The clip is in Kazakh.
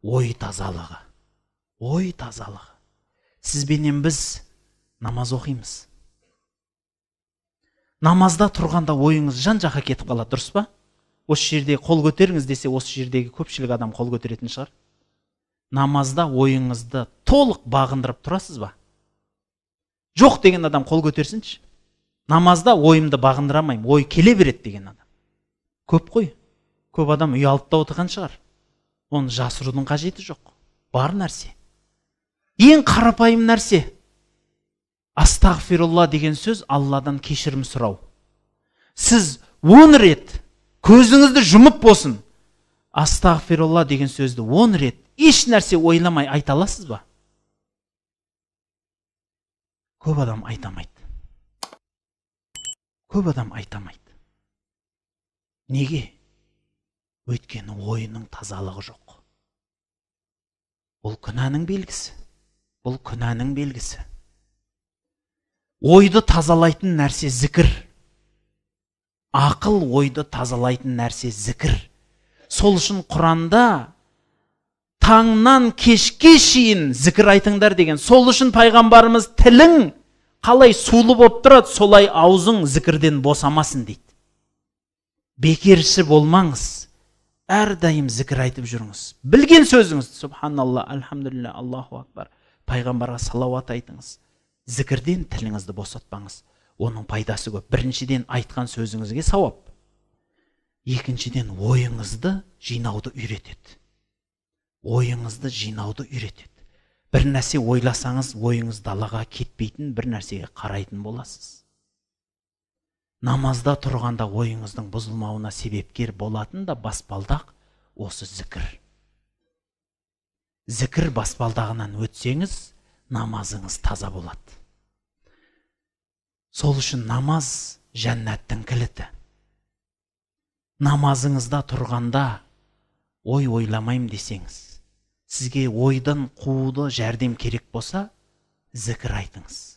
Ой тазалығы. Ой тазалығы. Сізбенен біз намаз оқимыз. Намазда тұрғанда ойыңыз жан-жаққа кетіп қалады, дұрыс па? Осы жерде қол көтеріңіз десе, осы жердегі көпшілік адам қол көтеретін шығар. Намазда ойыңызды толық бағындырып тұрасыз ба? Жоқ деген адам қол көтерсінші. Намазда ойымды бағындыра алмаймын, ой келе береді деген адам. Көп қой. Көп адам ұялып та отырған шығар. Оны жасырудың қажеті жоқ. Бар нәрсе. Ең қарапайым нәрсе. Астағфирулла деген сөз Алладан кешірім сұрау. Сіз 10 рет көзіңізді жұмып болсын, астағфирулла деген сөзді 10 рет еш нәрсе ойламай айта аласыз ба? Көп адам айта алмайды. Көп адам айта алмайды. Неге? Өйткені ойының тазалығы жоқ. Бұл күнәнің белгісі. Бұл күнәнің белгісі. Ойды тазалайтын нәрсе зікір. Ақыл ойды тазалайтын нәрсе зікір. Сол үшін Құранда таңнан кешке шейін зікір айтыңдар деген. Сол үшін пайғамбарымыз тілің қалай сулы болып тұрады, солай аузың зікірден босамасын дейді. Бекерші болмаңыз. Әрдайым зікір айтып жүріңіз. Білген сөзіңіз, субханалла, альхамдулилля, Аллаху акбар. Пайғамбарға салауат айтыңыз. Зікірден тіліңізді босатпаңыз. Оның пайдасы көп. Біріншіден, айтқан сөзіңізге сауап. Екіншіден, ойыңызды жинауды үйретеді. Ойыңызды жинауды үйретеді. Бір нәрсе ойласаңыз, ойыңыз далаға кетпейтін бір нәрсеге қарайтын боласыз. Намазда тұрғанда ойыңыздың бұзылмауына себепкер болатын да баспалдақ осы зікір. Зікір баспалдағынан өтсеңіз, намазыңыз таза болады. Сол үшін намаз жәннаттың кіліті. Намазыңызда тұрғанда ой ойламаймын десеңіз, сізге ойдан қууды жәрдем керек болса, зікір айтыңыз.